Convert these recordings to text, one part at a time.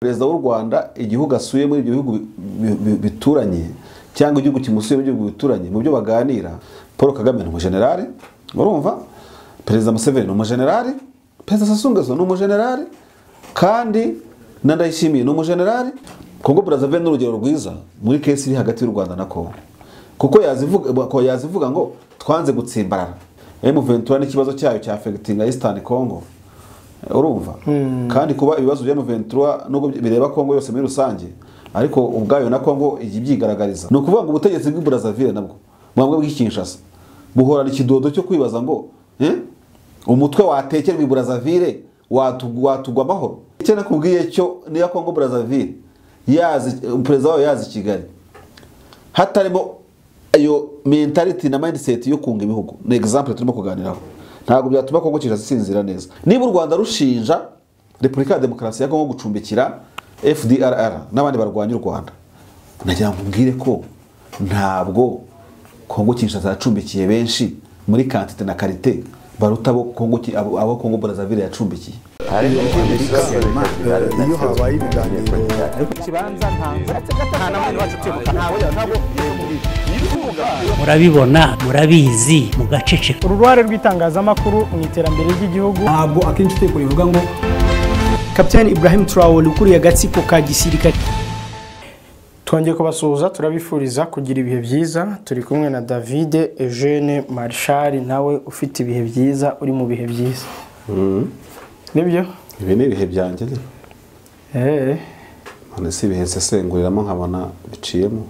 Perezida w'u Rwanda igihugu asuye muri ibyo bihugu bituranye cyangwa igihugu kimusuye muri ibyo bihugu bituranye, mu byo baganira, Paul Kagame ni umujenerali, urumva, Perezida Museveni ni umujenerali, Perezida Sassou Nguesso ni umujenerali, kandi na Ndayishimiye ni umujenerali. Congo Brazzaville ni urugero rwiza muri case iri hagati y'u Rwanda na Congo, kuko yazivuga ngo twanze gutsimbarara. M23 n'ikibazo cyayo cya affecting Eastern Congo, urumva, kandi kuba ibibazo bya M23 nubwo bireba Congo yose muri rusange, ariko ubwayo na Congo ibyigaragariza. Ni ukuvuga ngo ubutegetsi bw'i Brazzaville nabwo mwabwe bw'i Kinshasa buhorana ikidodo cyo kwibaza ngo umutwe watekerwa i Brazzaville watugwa amahoro. Icyo nakubwiye cyo niya Congo Brazzaville yazi perezida wayo yazi Kigali, hatarimo ayo mentality na mindset yo kunga ibihugu. Ni example turimo kuganiraho, ntabwo byatuma Congo Kinshasa isinzira neza. Niba u Rwanda rushinja Repubulika ya Demokarasi ya Congo gucumbikira FDLR n'abandi barwanya u Rwanda, nagira ngo mbwire ko ntabwo Congo Kinshasa yacumbikiye benshi muri quantité na qualité baruta abo Congo Brazzaville yacumbikiye. Iyo habaye ibiganiro murabibona, murabizi, mugaceceka. Uruhare rw'itangazamakuru mu iterambere ry'igihugu. Ntabwo akenshi iteko rivuga ngo Captain Ibrahim Traoré ukuriye agatsiko ka gisirikare. Twongeye kubasuhuza, turabifuriza kugira ibihe byiza. Turi kumwe na David Eugene Marshal, nawe ufite ibihe byiza, uri mu bihe byiza. Nibyo? Ibi ni ibihe byanjye. None si ibihe nsesenguriramo nkabona biciyemo.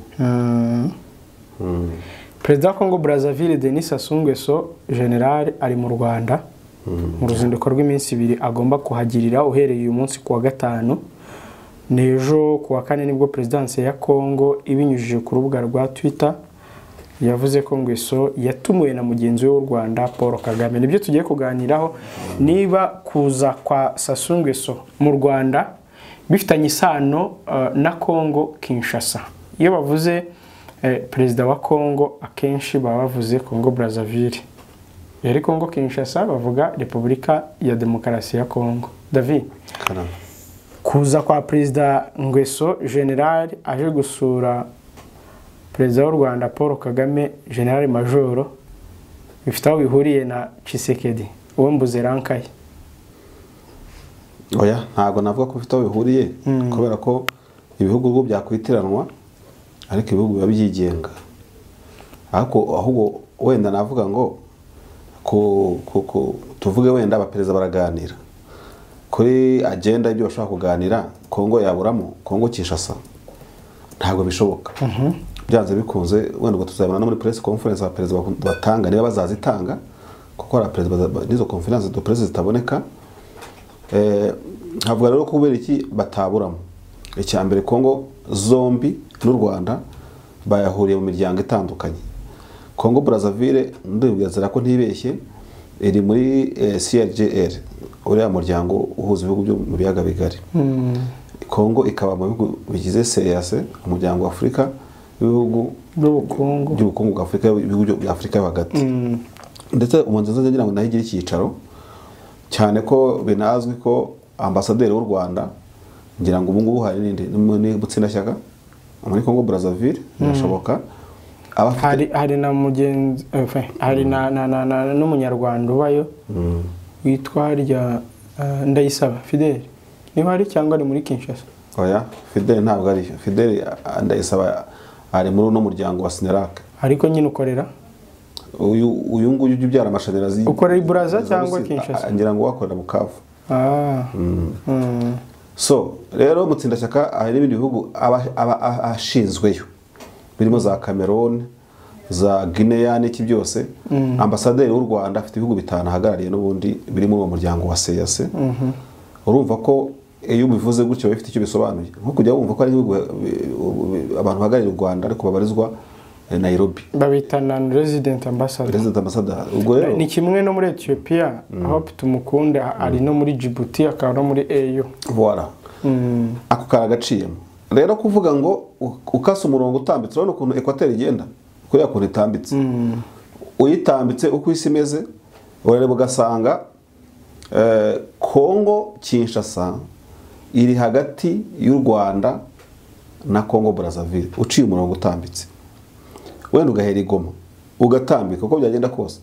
Perezida wa Congo Brazzaville Denis Sassou Nguesso General ari mu Rwanda mu ruzinduko rw'iminsi ibiri agomba kuhagirira uhereye uyu munsi kuwa gatanu. N'ejo kuwa kane nibwo Perezidansi ya Congo ibinyujije ku rubuga rwa Twitter yavuze ko Nguesso yatumiwe na mugenzi we w'u Rwanda Paul Kagame. Nibyo tugiye kuganiraho, niba kuza kwa Sassou Nguesso mu Rwanda bifitanye isano na Congo Kinshasa. Iyo bavuze Perezida wa Congo akenshi baba bavuze Congo Brazzaville, yari Congo Kinshasa bavuga Repubulika ya Demokarasi ya Congo. David, kuza kwa Perezida Nguesso General aje gusura Perezida w'u Rwanda Paul Kagame General Major bifite aho bihuriye na Tshisekedi uwo mbuze rankaye? Oya, ntabwo navuga ko bifite aho bihuriye, kubera ko ibihugu bwo byakwitiranwa ariko ibihugu biba byigenga. Ariko ahubwo wenda navuga ngo tuvuge wenda abaperezida baraganira kuri agenda ibyo bashaka kuganira, Congo yaburamo Congo Kinshasa ntabwo bishoboka. Byanze bikunze wenda tuzabona no muri press conference abaperezida batanga, niba bazazitanga, kuko hari abaperezida n'izo conference de presse zitaboneka. Havuga rero kubera iki bataburamo. Icya mbere, Congo zombi n'u Rwanda bayahuriye mu miryango itandukanye. Congo Brazzaville ndibwira ko ntibeshye iri muri CRGL, uriya muryango uhuza ibihugu byo mu biyaga bigari. Congo ikaba mu bihugu bigize CEEAC, umuryango wa Afurika w'ibihugu by'ubukungu bwa Afurika, ibihugu bya Afurika yo hagati. Ndetse umuntu ngira ngo naho igira icyicaro, cyane ko binazwi ko ambasaderi w'u Rwanda ngira ngo ubu ngubu hari n'indi ni Mutsindashyaka muri Congo Brazzaville, birashoboka. Hari na mugenzi, hari na n'umunyarwanda ubayo witwa rya Ndayisaba Fidel, niba ari cyangwa ari muri Kinshasa. Oya, Fidel ntabwo ari Fidel, Ndayisaba ari muri uno muryango wa Sinerac. Ariko nyine ukorera uyu nguyu ujya ubyara amashanyarazi, ukorera i Brazza cyangwa Kinshasa? Ngira ngo wakorera Bukavu. So rero Mutsindashyaka hari n'ibindi bihugu aba ashinzweyo birimo za Cameroon, za Guinea n'iki byose. Ambasaderi w'u Rwanda afite ibihugu bitanu ahagarariye n'ubundi biri muri uwo muryango wa CEEAC. Urumva ko iyo ubivuze gutyo bifite icyo bisobanuye, nko kujya wumva ko ari ibihugu abantu bahagarariye u Rwanda ariko babarizwa Nairobi, babita non resident ambassador. Resident ambassador ubwo rero ni kimwe no muri Ethiopia, aho Tumukunde ari no muri Djibouti, akaba no muri AU. Voilà, ako karagaciyemo. Rero kuvuga ngo ukase umurongo utambitse, urabona ukuntu equateur igenda kuriya kuntu itambitse, uyitambitse uko isi imeze, urareba ugasanga Congo Kinshasa iri hagati y'u Rwanda na Congo Brazzaville, uciye umurongo utambitse wenda ugahera Igoma ugatambika uko byagenda kose,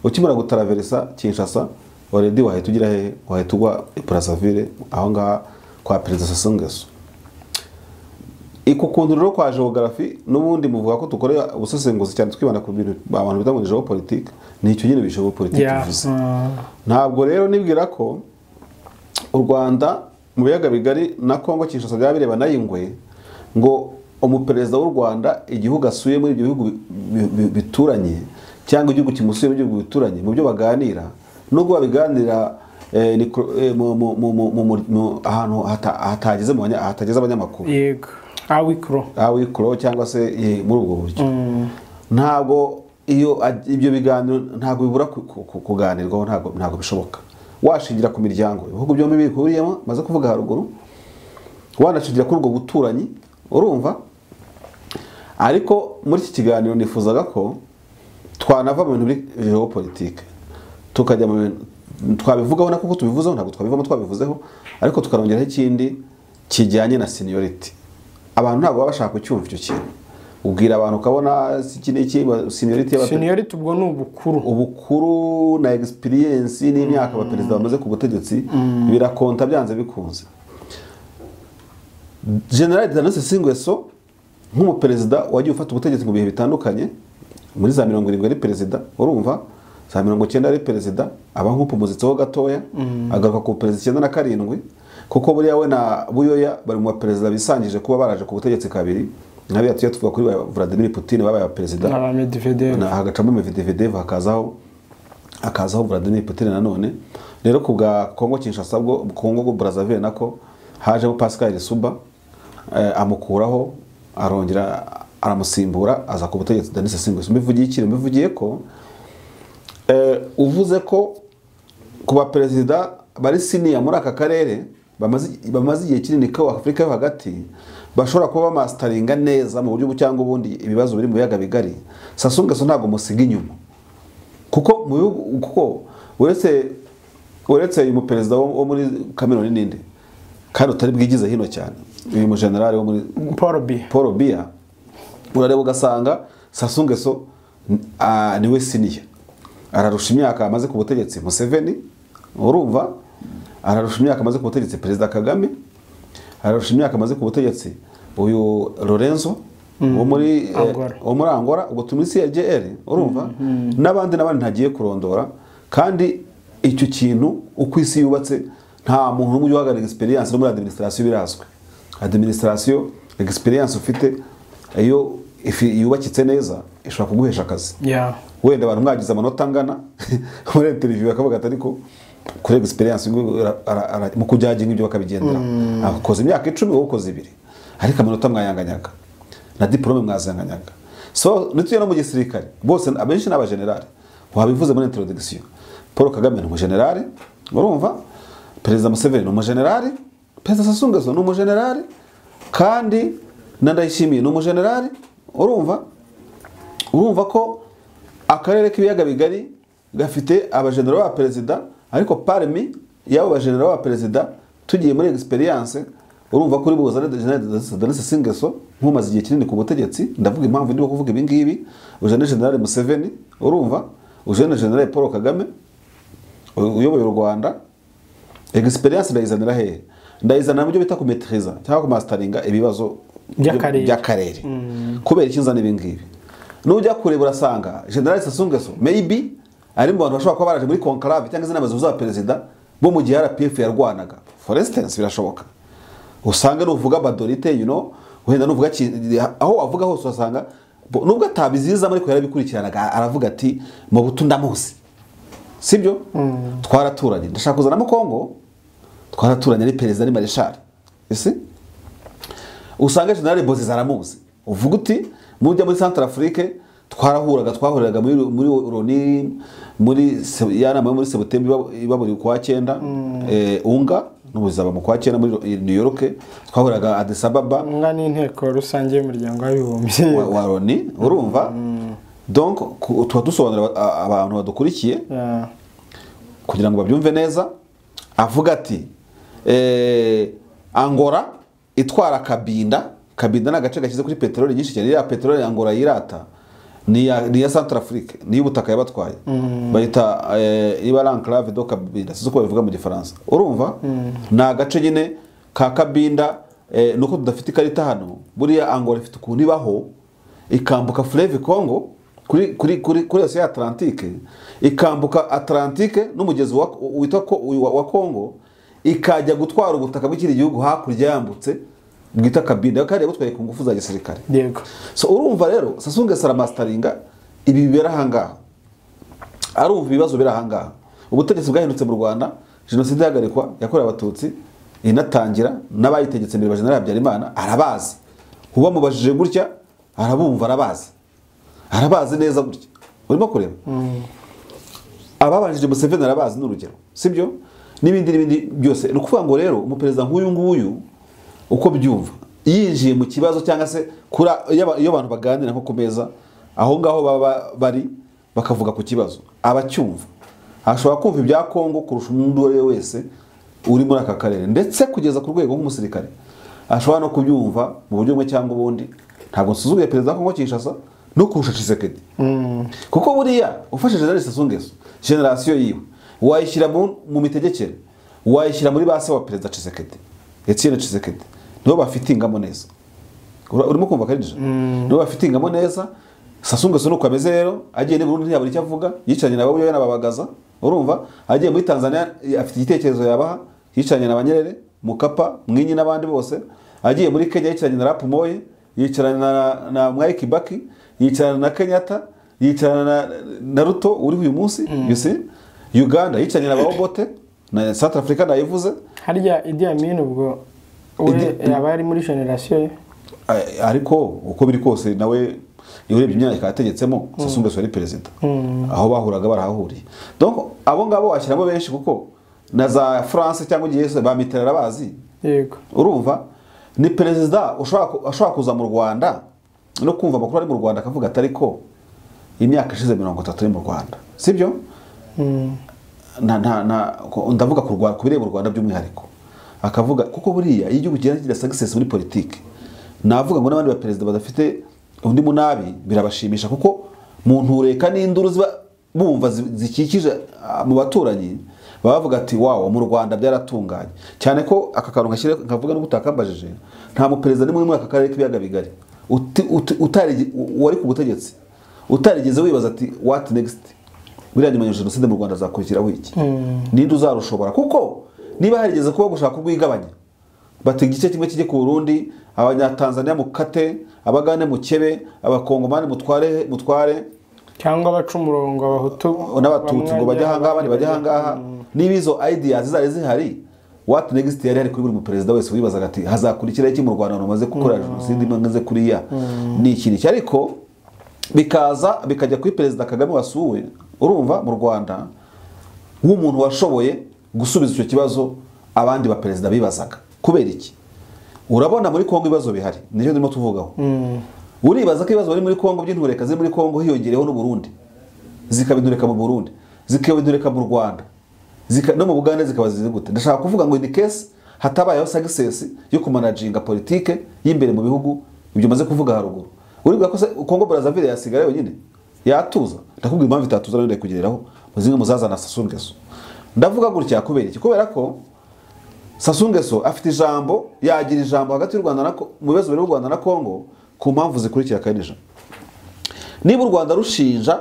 ukimara gutaraversa Kinshasa already wahita ugira hehe, wahita ugwa Brazzaville aho ngaha kwa Perezida Sassou Nguesso. Iko kuntu rero kwa geography n'ubundi muvuga ko dukora ubusesenguzi cyane twibanda ku bintu abantu bita ngo ni geopolitique, ni icyo nyine geopolitique bivuze. Ntabwo rero nibwira ko u Rwanda mu biyaga bigari na Congo Kinshasa byaba bireba nayingwe ngo umuperezida w'u Rwanda igihugu asuye muri ibyo bihugu bituranye cyangwa igihugu kimusuye mu bihugu bituranye, mu byo baganira nubwo babiganira ahantu hatageze abanyamakuru, yego awikro cyangwa se muri ubwo buryo, ntabwo iyo ibyo biganiro ntabwo bibura kuganirwaho, ntabwo bishoboka. Washingira ku miryango ibihugu byombi bihuriyemo maze kuvuga haruguru, wanashingira kuri ubwo buturanyi, urumva. Ariko muri iki kiganiro nifuzaga ko twanava mu bintu biri geopolitique tukajya mu twabivugaho na kuko tubivuzeho ntabwo twabivamo twabivuzeho, ariko tukarongeraho ikindi kijyanye na seniority. Abantu ntabwo baba bashaka kucyumva icyo kintu, ubwira abantu ukabona iki n'iki seniority, seniority ubwo ni ubukuru, ubukuru na experience n'imyaka abaperezida bamaze ku butegetsi birakonta byanze bikunze. General Denis Sassou Nguesso nk'umuperezida wagiye ufata ubutegetsi mu bihe bitandukanye, muri za 70 ari perezida, urumva za 90 ari perezida, aba nk'upumuzitseho gatoya agaruka ku perezida 97, kuko buriya we na Buyoya bari mu baperezida bisangije kuba baraje ku butegetsi kabiri, nkabiya tuye tuvuga kuri Vladimir Putin babaye perezida na Medvedev, na hagacamo Medvedev hakazaho Vladimir Putin nanone. Rero ku bwa Congo Kinshasa bwo Congo Brazzaville nako hajemo Pascal Lissouba, amukuraho arongera aramusimbura aza ku butegetsi Denis Sassou Nguesso. Mbivugiye iki? Mbivugiye ko uvuze ko kuba perezida bari senior muri aka karere bamaze igihe kinini ko Afrika yo hagati bashobora kuba bamastaringa neza mu buryo cyangwa ubundi ibibazo biri mu biyaga bigari, Sassou Nguesso ntabwo musiga inyuma, kuko mu kuko uretse uyu muperezida wo muri Cameroon ninde kandi utari bwigize hino cyane, uyu mu general wo muri Paul Biya, urareba ugasanga Sassou Nguesso niwe senior, ararusha imyaka amaze ku butegetsi Museveni, urumva ararusha imyaka amaze ku butegetsi Perezida Kagame, ararusha imyaka amaze ku butegetsi uyu Lorenzo wo muri Angola, ubwo turi muri CRGL, urumva n'abandi ntagiye kurondora. Kandi icyo kintu uko isi yubatse nta muntu n'umwe uhagarara experience no muri administration birazwi. Administration experience ufite iyo yubakitse neza ishobora kuguhesha akazi. Wenda abantu mwagize amanota angana muri interview bakavuga ati ariko kuri experience mu kujyaginga ibyo bakabigendera, akoze imyaka 10 wowe ukoze 2, ariko amanota mwayanganyaga na diplome mwazanganyaga. So nituye no mu gisirikare bose abenshi n'aba general, wabivuze muri introduction, Paul Kagame ni umugenerale, urumva Perezida Museveni ni umugenerale, Perezida Sassou Nguesso ni umugenerale, kandi na Ndayishimiye ni umugenerale, urumva ko akarere k'ibiyaga bigari gafite abagenerale ba perezida, ariko parmi y'abo bagenerale ba perezida tugiye muri experience, urumva kuri buzane General Denis Sassou Nguesso nkumaze igihe kinini ku butegetsi, ndavuga impamvu ndimo kuvuga ibi ngibi, ujane General Museveni, urumva ujane General Paul Kagame uyoboye u Rwanda. Experience ndayizanira hehe? Ndayizanira mu byo bita kumetriza cyangwa kumastaringa ibibazo by'akarere. Kubera iki nzana ibi ngibi? Nujya kureba urasanga General Sassou Nguesso maybe ari mu bantu bashobora kuba baraje muri conclave cyangwa inama zihuza perezida bo mu gihe RPF yarwanaga, for instance, birashoboka usanga nuvuga Badorite, you know, wenda nuvuga aho wavuga hose usanga nubwo atabiziza muri ko yarabikurikiranaga, aravuga ati mu butu ndamuzi, sibyo? Twaraturanye, ndashaka kuzanamo Kongo, twaraturanye ari perezida ari Marshal, ese usanga General Bozize aramuzi, uvuga uti mujya muri Central Afrique twarahuraga, twahuriraga muri Loni, muri ya nama muri September iba buri kwa 9, unga n'ubuzaba mu kwa 9 muri New York, twahuraga Addis Ababa, unga ni inteko rusange y'umuryango w'abibumbye wa Loni, urumva. Donc tuba dusobanurira abantu badukurikiye kugira ngo babyumve neza. Avuga ati Angola itwara Kabinda. Kabinda ni agace gashyize kuri peteroli nyinshi cyane. Iriya peteroli ya Angola yirata ni iya Centrafrique, ni iy'ubutaka yabatwaye. Bayita iba ari enclave do Kabinda, sinzi uko babivuga mu Gifaransa. Urumva ni agace nyine ka Kabinda. Nuko tudafite ikarita hano, buriya Angola ifite ukuntu ibaho ikambuka Fleuve Congo kuri kuri kuri kuri Océan Atlantique, ikambuka Atlantique n'umugezi witwa wa Congo, ikajya gutwara ubutaka bw'ikindi gihugu hakurya yambutse bwita Kabinda, kandi yabutwaye ku ngufu za gisirikare. Yego. So urumva rero Sassou Nguesso aramasteringa ibi bibera ahangaha, arumva ibibazo biri ahangaha. Ubutegetsi bwahindutse mu Rwanda, jenoside ihagarikwa yakorewe Abatutsi inatangira, n'abayitegetse mbere ba General Habyarimana arabazi. Uba mubajije gutya arabumva, arabazi, arabazi neza gutya. Urimo kureba ababanjije Museveni arabazi n'urugero, sibyo? N'ibindi n'ibindi byose. Ni ukuvuga ngo rero umuperezida nk'uyu nguyu uko byumva yinjiye mu kibazo, cyangwa se iyo abantu baganira nko ku meza aho ngaho baba bari bakavuga ku kibazo, abacyumva ashobora kumva ibya Kongo kurusha undi uwo ari we wese uri muri aka karere, ndetse kugeza ku rwego nk'umusirikare ashobora no kubyumva mu buryo bumwe cyangwa ubundi. Ntabwo nsuzuguye perezida wa Kongo Kinshasa no kurusha Tshisekedi, kuko buriya ufashe General Sassou Nguesso generasiyo yiwe wayishyira mu mitegekere, wayishyira muri base wa perezida Tshisekedi, Etienne Tshisekedi, nibo bafite ingamo neza. Urimo kumva karije? Nibo bafite ingamo neza. Sassou Nguesso nuko ameze rero, agiye ni Burundi ntiyabura icyo avuga, yicaranye na Babuyoya n'Ababagaza. Urumva agiye muri Tanzania afite igitekerezo yabaha, yicaranye na Banyerere, Mukapa, Mwinyi n'abandi bose. Agiye muri Kenya yicaranye na Arap Moi, yicaranye na Mwai Kibaki, yicaranye na Kenyatta, yicaranye na Ruto uri uyu munsi, you see? Uganda yicaranye na Obote, na South Africa nayivuze. Harya Idi Amin ubwo we yaba ari muri generation ye, ariko uko biri kose nawe urebye imyaka yategetsemo Sassou Nguesso yari perezida, aho bahuraga barahahuriye. Donc abo ngabo washyiramo benshi, kuko na za France cyangwa igihe ba Mitterrand bazi. Yego. Urumva ni perezida ushobora kuza mu Rwanda no kumva amakuru ari mu Rwanda akavuga atari ko imyaka ishize 30 ari mu Rwanda, sibyo? Ndavuga ku Rwanda, kubireba u Rwanda by'umwihariko, akavuga kuko buriya iyo igihugu kigira success muri politike, navuga ngo n'abandi ba perezida badafite undi munabi birabashimisha, kuko mu ntureka n'induru ziba bumva zikikije mu baturanyi bavuga ati wawo mu Rwanda byaratunganye. Cyane ko aka kantu ngashyire nkavuga no gutakambajije, nta mu perezida nimwe muri aka karere k'ibiyaga bigari utari wari ku butegetsi utarigeze wibaza ati what next, buriya nyuma ya jenoside mu Rwanda azakurikiraho iki, ninde uzarushobora? Kuko niba harigeze kuba gushaka kubwigabanya, bati igice kimwe kijye ku Burundi, abanyatanzania mukate, abagande mukebe, abakongomani mutware, cyangwa abaca umurongo abahutu n'abatutsi ngo bajye ahangaha abandi bajye ahangaha. Niba izo ideas zari zihari, what next yari hari kuri buri muperezida wese wibazaga ati hazakurikira iki mu Rwanda rumaze gukora jenoside imaze kuriya ni iki n'iki. Ariko bikaza bikajya kuri perezida Kagame wasuwe, urumva mu Rwanda w'umuntu washoboye gusubiza icyo kibazo abandi ba perezida bibazaga. Kubera iki? Urabona muri Kongo ibibazo bihari, nicyo ndimo tuvugaho. Uribaza ko ibibazo bari muri Kongo by'intureka ziri muri Kongo hiyongereho n'u Burundi, zikaba intureka mu Burundi, zikaba intureka mu Rwanda, no mu Bugande zikaba ziri gute? Ndashaka kuvuga ngo in case hatabayeho success yo kumanaginga politike y'imbere mu bihugu, ibyo maze kuvuga haruguru, uribwa ko Kongo Brazzaville yasigara yonyine yatuza. Ndakubwira impamvu itatuza rero kugereraho muzimwe muzazana Sassou Nguesso. Ndavuga gutya kubera iki? Kubera ko Sassou Nguesso afite ijambo, yagira ijambo hagati y'u Rwanda na mu bibazo biri mu Rwanda na Kongo ku mpamvu zikurikira. Kandi niba u Rwanda rushinja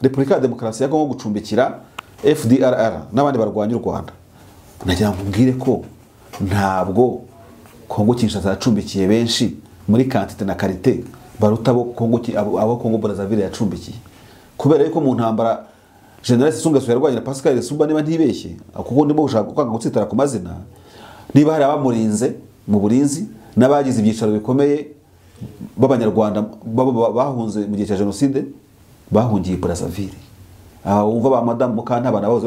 Repubulika ya Demokarasi ya Kongo gucumbikira FDLR n'abandi barwanya u Rwanda, nagira ngo mbwire ko ntabwo Kongo Kinshasa yacumbikiye benshi muri quantité na qualité baruta abo Kongo Brazzaville yacumbikiye. Kubera yuko mu ntambara General Sassou Nguesso yarwanye na Pascal Lissouba, niba ntibeshye, kuko ndimo gushaka kwanga gutsitara ku mazina, niba hari abamurinze mu burinzi n'abagize ibyicaro bikomeye b'abanyarwanda bahunze mu gihe cya jenoside bahungiye Brazzaville. Wumva ba Madame Mukantabana bahoze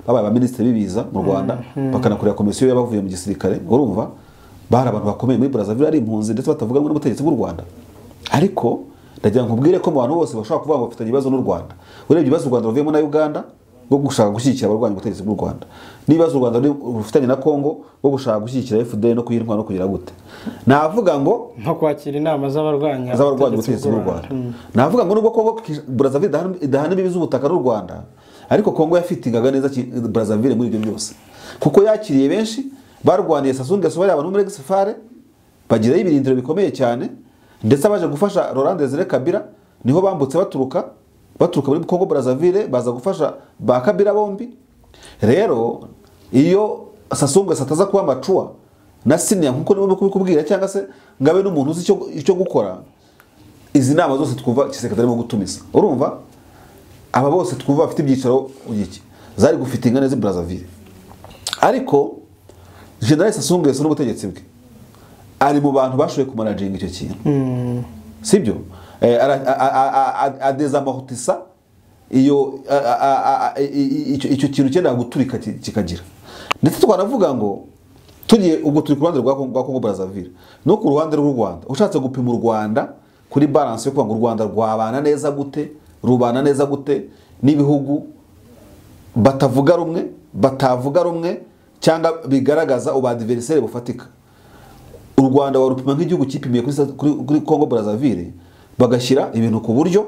babaye abaminisitiri b'ibiza mu Rwanda, bakanakorera komisiyo y'abavuye mu gisirikare, urumva bari abantu bakomeye muri Brazzaville, ari impunzi ndetse batavuga ngo n'ubutegetsi bw'u Rwanda. Ariko ndagira ngo nkubwire ko mu bantu bose bashobora kuvuga ngo bafitanye ibibazo n'u Rwanda, urebye ibibazo u Rwanda ruvuyemo na Uganda bwo gushaka gushyigikira abarwanya ubutegetsi bw'u Rwanda, n'ibibazo u Rwanda rufitanye na Kongo bwo gushaka gushyigikira FDL no kuyirwanya no kugira gute. Navuga ngo nko kwakira inama z'abarwanya ubutegetsi bw'u Rwanda. Navuga ngo nubwo Kongo Brazzaville idahana imbibi z'ubutaka n'u Rwanda, ariko Kongo yafitingaga neza Brazzaville muri ibyo byose, kuko yakiriye benshi barwaniye Sassou Nguesso, bari abantu muri Exfare bagirayo ibirindiro bikomeye cyane, ndetse abaje gufasha Laurent Desire Kabila niho bambutse baturuka muri Kongo Brazzaville baza gufasha ba Kabila bombi. Rero iyo Sassou Nguesso ataza kuba macuwa na senior nkuko nibo kubikubwira, cyangwa se ngabe n'umuntu uzi icyo gukora, izi nama zose twumva Tshisekedi arimo gutumiza, urumva aba bose twumva bafite ibyicaro iki zari gufitinga neza Brazzaville. Ariko General Sassou Nguesso n'ubutegetsi bwe ari mu bantu bashoboye kumanaginga icyo kintu, sibyo? Adezamortisa iyo icyo kintu cyenda guturika kikagira. Ndetse twanavuga ngo tugiye ubwo turi ku ruhande rwa Kongo Brazzaville no ku ruhande rw'u Rwanda, ushatse gupima u Rwanda kuri balance yo kuvuga ngo u Rwanda rwabana neza gute, rubana neza gute n'ibihugu batavuga rumwe cyangwa bigaragaza ubadversaire bufatika. U Rwanda warupima nk'igihugu cyipimiye kuri Kongo Brazzaville, bagashyira ibintu ku buryo,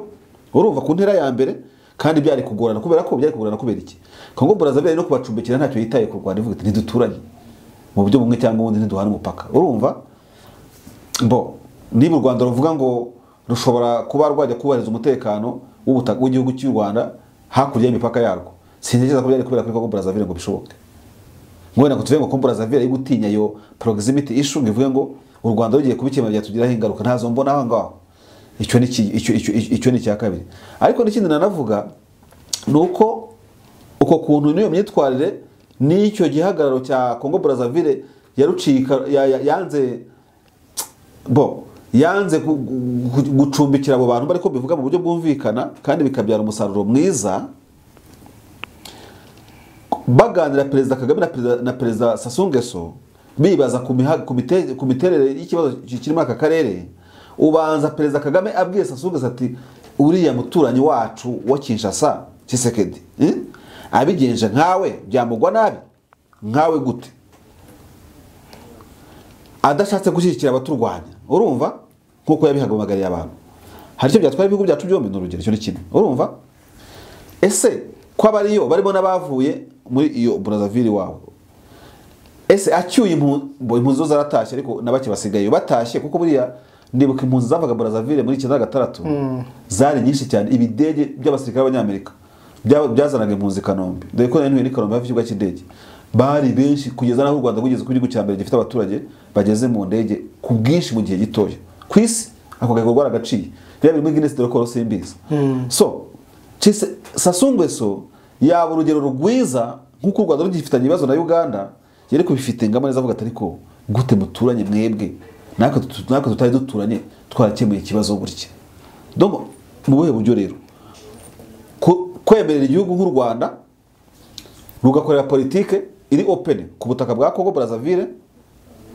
urumva, ku ntera ya mbere, kandi byari kugorana kubera ko byari kugorana kubera iki? Kongo Brazzaville no kubacumbikira ntacyo yitaye ku Rwanda, ivuga iti ntiduturanye mu buryo bumwe cyangwa ubundi, ntiduhana umupaka. Urumva bo niba u Rwanda ruvuga ngo rushobora kuba rwajya kubahiriza umutekano w'ubutaka w'igihugu cy'u Rwanda hakurya y'imipaka yarwo, sintekereza ko byari kubera kuri Kongo Brazzaville ngo bishoboke. Ngo wenda tuvuge ngo Kongo Brazzaville iri gutinya iyo proximity issue, ngo ivuge ngo u Rwanda rugiye kubikemura byatugiraho ingaruka, ntazo mbona aho ngaho. Icyo ni icyo ni cya kabiri. Ariko n'ikindi nanavuga nuko uko kuntu niyo myitwarire n'icyo gihagararo cya Kongo Brazzaville yarucika yanze bo yanze gucumbikira abo bantu, bariko bivuga mu buryo bwumvikana kandi bikabyara umusaruro mwiza. Baganira Perezida Kagame na Perezida Sassou Nguesso bibaza ku miterere y'ikibazo kiri muri aka karere, ubanza Perezida Kagame abwiye Sassou Nguesso ati uriya muturanyi wacu wa Kinshasa Tshisekedi abigenje nkawe byamugwa nabi, nkawe gute, adashatse gushyigikira abaturwanya, urumva, nkuko yabihagamagariye abantu. Hari icyo byatwara ibihugu byacu byombi, ni urugero, icyo ni kimwe, urumva. Ese ko abariyo barimo n'abavuye muri iyo Brazzaville wabo, ese acyuye impunzi zo zaratashye, ariko nabake basigaye batashye, kuko buriya ndibuka impunzi zavaga Brazzaville muri 1996 zari nyinshi cyane, ibidege by'abasirikare b'Abanyamerika byazanaga impunzi Kanombe, dore ko nari ntuye Kanombe hafi y'ikibuga cy'indege, bari benshi kugeza naho u Rwanda rugeze ku gihugu cya mbere gifite abaturage bageze mu ndege ku bwinshi mu gihe gitoya ku isi. Ako gahigo rwaragaciye, byaba biri muri Guinness Record simbizi. So Sassou Nguesso yaba urugero rwiza nk'uko u Rwanda rugifitanye ibibazo na Uganda, yari kubifite ngamba neza avuga ati ariko gute muturanye mwebwe natwe tutari duturanye twarakemuye ikibazo gutya. Donc mu buhe buryo rero kwemerera igihugu nk'u Rwanda rugakorera politike iri open ku butaka bwa Kongo Brazzaville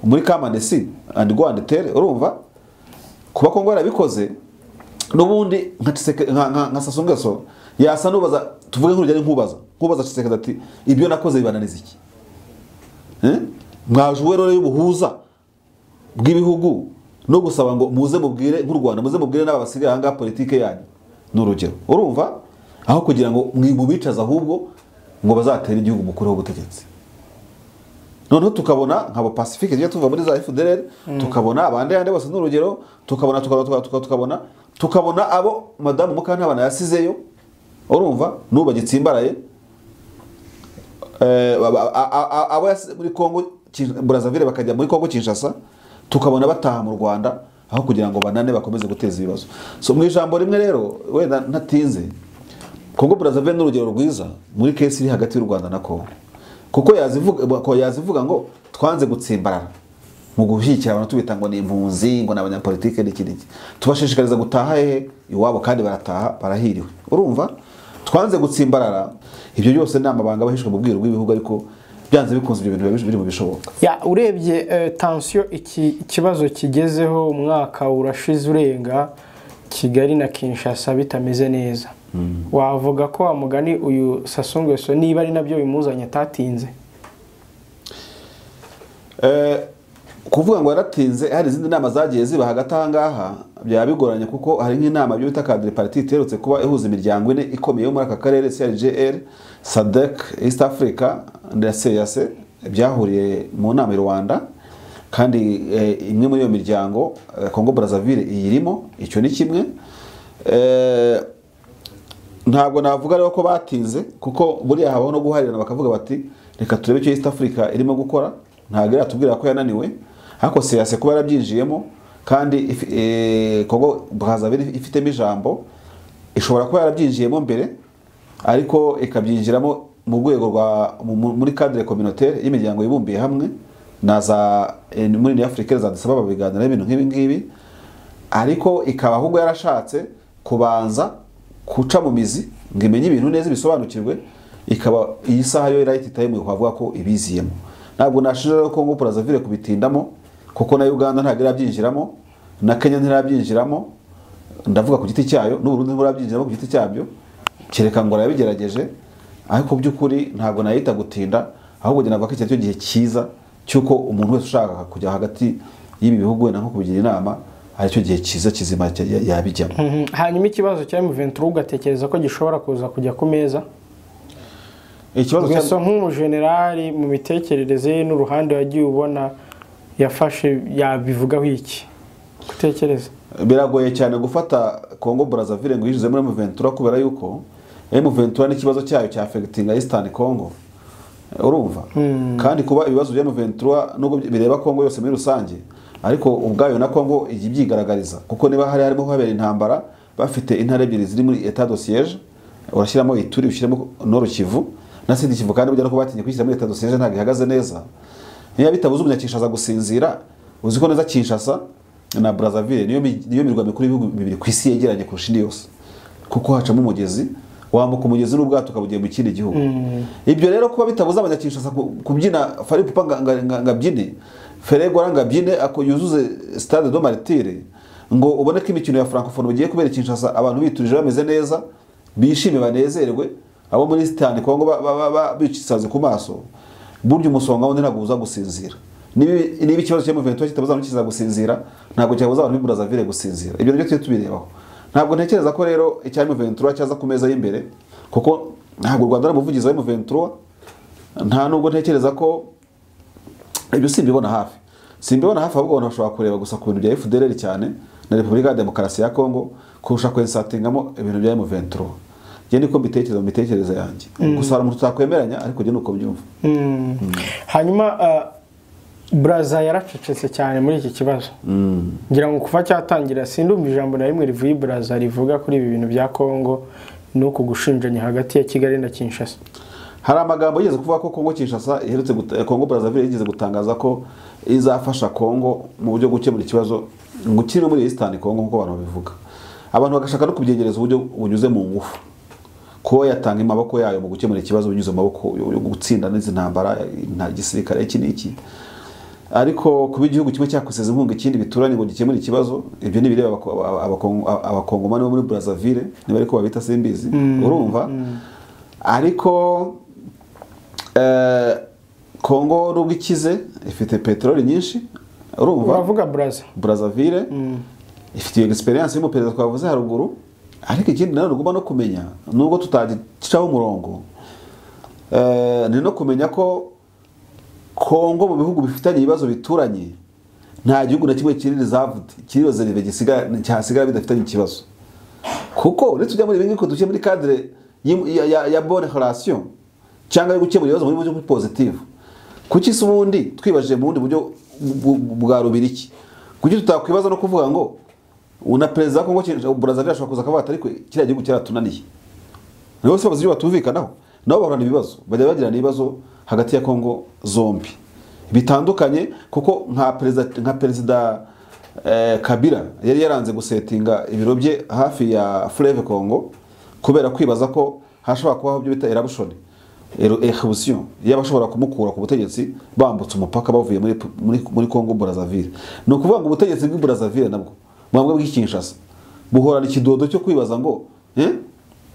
muri Kamanesi and Rwanda tere, urumva kuba Kongo yarabikoze n'ubundi nka Sassou Nguesso yasa nubaza, tuvuge nk'urugero nkubaza Tshisekedi ati ibyo nakoze bibananiza iki? Mwajuwe rero y'ubuhuza bw'ibihugu no gusaba ngo muze mubwire nk'u Rwanda, muze mubwire n'aba basigaye aha ngaha politike yanyu, ni urugero, urumva, aho kugira ngo mwimubicaza ahubwo ngo bazatere igihugu mukuru w'ubutegetsi. Noneho tukabona nk'abo Pacifique tujya tuva muri za FDLR, tukabona abandi yandi bose n'urugero, tukabona tukabona abo Madamu Mukantabana yasizeyo, urumva, n'ubu bagitsimbaraye, abo yasize muri Kongo Brazzaville bakajya muri Kongo Kinshasa, tukabona bataha mu Rwanda aho kugira ngo banane bakomeze guteza ibibazo. So mu ijambo rimwe rero wenda ntatinze, Kongo Brazzaville n'urugero rwiza muri case iri hagati y'u Rwanda na Kongo, kuko yazivuga ngo twanze gutsimbarara mu gushyigikira abantu tubita ngo ni impunzi, ngo ni abanyapolitike n'iki n'iki, tubashishikariza gutaha hehe iwabo, kandi barataha barahiriwe, urumva. Twanze gutsimbarara, ibyo byose ni amabanga abahishwe mu bwiru bw'ibihugu, ariko byanze bikunze ibyo bintu biri mu bishoboka. Ya urebye tension iki kibazo kigezeho, umwaka urashize urenga, Kigali na Kinshasa bitameze neza. Wavuga ko wa mugani uyu Sassou Nguesso niba ari nabyo bimuzanye atatinze? Kuvuga ngo yaratinze, hari izindi nama zagiye ziba hagati aha ngaha byaba bigoranye, kuko hari nk'inama byo bita quadripartite iherutse kuba ihuza imiryango ine ikomeye yo muri aka karere, CIRGL, SADC, East Africa na CEEAC, byahuriye mu nama i Rwanda. Kandi imwe muri iyo miryango Congo Brazzaville iyirimo. Icyo ni kimwe. Ntabwo navuga rero ko batinze, kuko buriya habaho no guharirana, bakavuga bati reka turebe icyo East Africa irimo gukora. Ntabwo iratubwira ko yananiwe, ariko CEEAC kuba yarabyinjiyemo kandi Congo Brazzaville ifitemo ijambo, ishobora kuba yarabyinjiyemo mbere, ariko ikabyinjiramo mu rwego rwa muri cadre communautaire y'imiryango yibumbiye hamwe na za muri Union Africaine za Addis Ababa, biganira ibintu nk'ibi ngibi, ariko ikaba ahubwo yarashatse kubanza kuca mu mizi ngo imenye ibintu neza bisobanukirwe, ikaba iyi saha yo right time kwavuga ko ibiziyemo. Ntabwo nashinja rero Congo Brazzaville kubitindamo, kuko na Uganda ntabwo irabyinjiramo, na Kenya ntirabyinjiramo, ndavuga ku giti cyayo, n'u Burundi ntiburabyinjiramo ku giti cyabyo, kereka ngo arabigerageje. Ariko by'ukuri ntabwo nayita gutinda, ahubwo njye navuga ko iki aricyo gihe cyiza cy'uko umuntu wese ushaka kujya hagati y'ibi bihugu wenda nko kubigira inama, aricyo gihe cyiza kizima yabijyamo. Hanyuma ikibazo cya M23 ugatekereza ko gishobora kuza kujya ku meza? Ikibazo cya Nguesso nk'umujenerali mu mitekerereze ye n'uruhande wagiye ubona yafashe, yabivugaho iki gutekereza? Biragoye cyane gufata Congo Brazzaville ngo yinjize muri M23, kubera yuko M23 n'ikibazo cyayo cya affecting Eastern Congo, urumva? Kandi kuba ibibazo bya M23 nubwo bireba Congo yose muri rusange, ariko ubwayo na Congo ijya ibyigaragariza, kuko niba hari harimo habera intambara, bafite intara ebyiri ziri muri état de siège, urashyiramo Ituri, ushyiramo Nord Kivu na Sud Kivu, kandi burya no kuba batinye kwishyira muri état de siège ntabwo ihagaze neza. Niba bitabuza umunyakinshasa gusinzira, uzi ko neza Kinshasa na Brazzaville niyo mirwa mikuru y'ibihugu bibiri ku isi yegeranye kurusha indi yose, kuko hacamo umugezi, wambuka umugezi n'ubwato ukaba ugiye mu kindi gihugu. Ibyo rero kuba bitabuza abanyakinshasa kubyina Fally Ipupa nga abyine, Ferre Gola nga abyine, ako yuzuze Stade des Martyrs, ngo ubone ko imikino ya Francophonie bugiye kubera i Kinshasa, abantu biturije bameze neza, bishime banezerwe, abo muri Eastern Congo bicisaze ku maso. Burya umusonga wundi ntabwo uza gusinzira. Niba ikibazo cya M23 kitabuza abantu kiza gusinzira, ntabwo cyabuza abantu b'i Brazzaville gusinzira. Ibyo nibyo tujye tubirebaho. Ntabwo ntekereza ko rero icya M23 cyaza ku meza y'imbere, kuko ntabwo u Rwanda ari umuvugizi wa M23. Nta nubwo ntekereza ko ibyo simbibona hafi, simbibona hafi, ahubwo abantu bashobora kureba gusa ku bintu bya FDLR cyane na Repubulika ya Demokarasi ya Congo kurusha kwensatingamo ibintu bya M23. Njye niko mbitekereza mu mitekerereze yanjye. Gusa hari umuntu tutakwemeranya, ariko njye nuko mbyumva. Hanyuma Brazza yaracecetse cyane muri iki kibazo. Ngira ngo kuva cyatangira sindumva ijambo na rimwe rivuye i Brazza rivuga kuri ibi bintu bya Congo n'uku gushinjanya hagati ya Kigali na Kinshasa. Hari amagambo yigeze kuvuga ko Congo Kinshasa iherutse Congo Brazzaville yigeze gutangaza ko izafasha Congo mu buryo bwo gukemura ikibazo ngo kiri muri Eastern Congo, nk'uko abantu babivuga. Abantu bagashaka no kubyegereza uburyo bunyuze mu ngufu, ko yatanga amaboko yayo mu gukemura ikibazo binyuze mu maboko yo gutsinda n'izi ntambara nta gisirikare iki n'iki. Ariko kuba igihugu kimwe cyakuseza inkunga ikindi bituranye ngo gikemure ikibazo, ibyo ni ibireba abakongomani bo muri Brazzaville, niba ariko babita simbizi, urumva? Ariko Congo nubwo ikize, ifite peteroli nyinshi, urumva? Uravuga Brazza. Brazzaville ifite iyo experience y'umuperezida twavuze haruguru. Ariko ikindi nanone ugomba no kumenya, nubwo tutagicaho umurongo, ni no kumenya ko Congo mu bihugu bifitanye ibibazo bituranye, nta gihugu na kimwe kiri reserved, kiri réservé, cyasigara bidafitanye ikibazo. Kuko nitujya muri ibi ngibi, ko dushyire muri cadre ya bonne relation cyangwa yo gukemura ibibazo muri buryo positive, kuki se ubundi twibajije mu bundi buryo bwa rubiriki, kuki tutakwibaza no kuvuga ngo una perezida wa Congo Brazzaville ashobora kuza akavuga ati ariko kiriya gihugu cyaratunaniye? Nibo se babuze ibyo batumvikanaho? Nabo bahorana ibibazo, bajya bagirana ibibazo hagati ya Congo zombi bitandukanye, kuko nka perezida Kabila yari yaranze gusetinga ibiro bye hafi ya Fleuve Congo kubera kwibaza ko hashobora kubaho ibyo bita eruption, éruption y'abashobora kumukura ku butegetsi bambutse umupaka bavuye muri Congo Brazzaville. Ni ukuvuga ngo ubutegetsi bw'i Brazzaville nabwo bwamwe bw'i Kinshasa buhorana ikidodo cyo kwibaza ngo